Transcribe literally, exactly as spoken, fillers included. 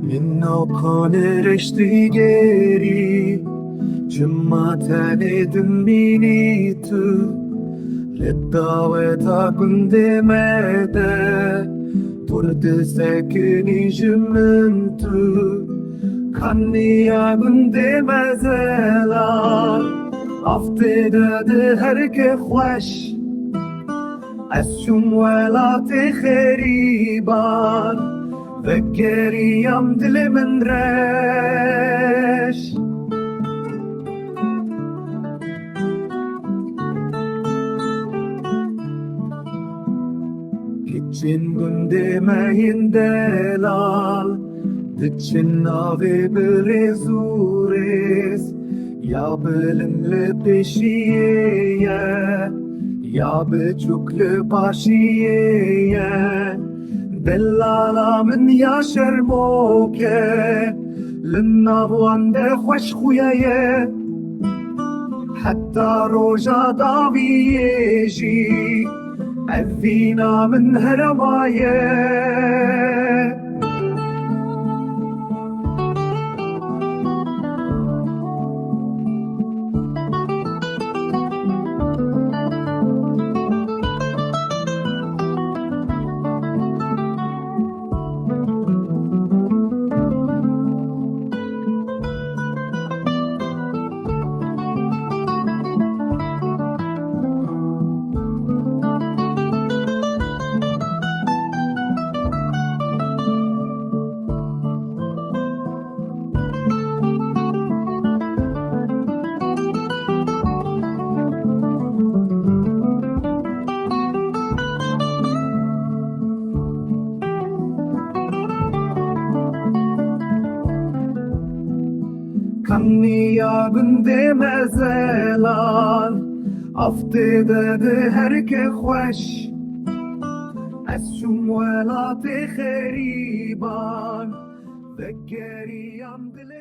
Min nokone reştî gerî, çima tenê dimînî tu. Li daweta gundê me de, tu disekinî ji min tu. Kaniya gundê me zelal, aftê de di herike xweş. Ez çûm welatê xerîban, vegeriyam dilê min reş. Kiçên gundê me yên delal, diçin navê bi rêz û rêz. Ya bilind li pêşiyê ye, ya biçûk li paşiyê ye. Delala min ya şermoke, li nav wan de xweş xuya ye. Heta roja dawiyê jî, evîna min herema ye. Kaniya gundê me zelal, aftê de di herike xweş. Ez çûm welatê xerîban, vegeriyam dilê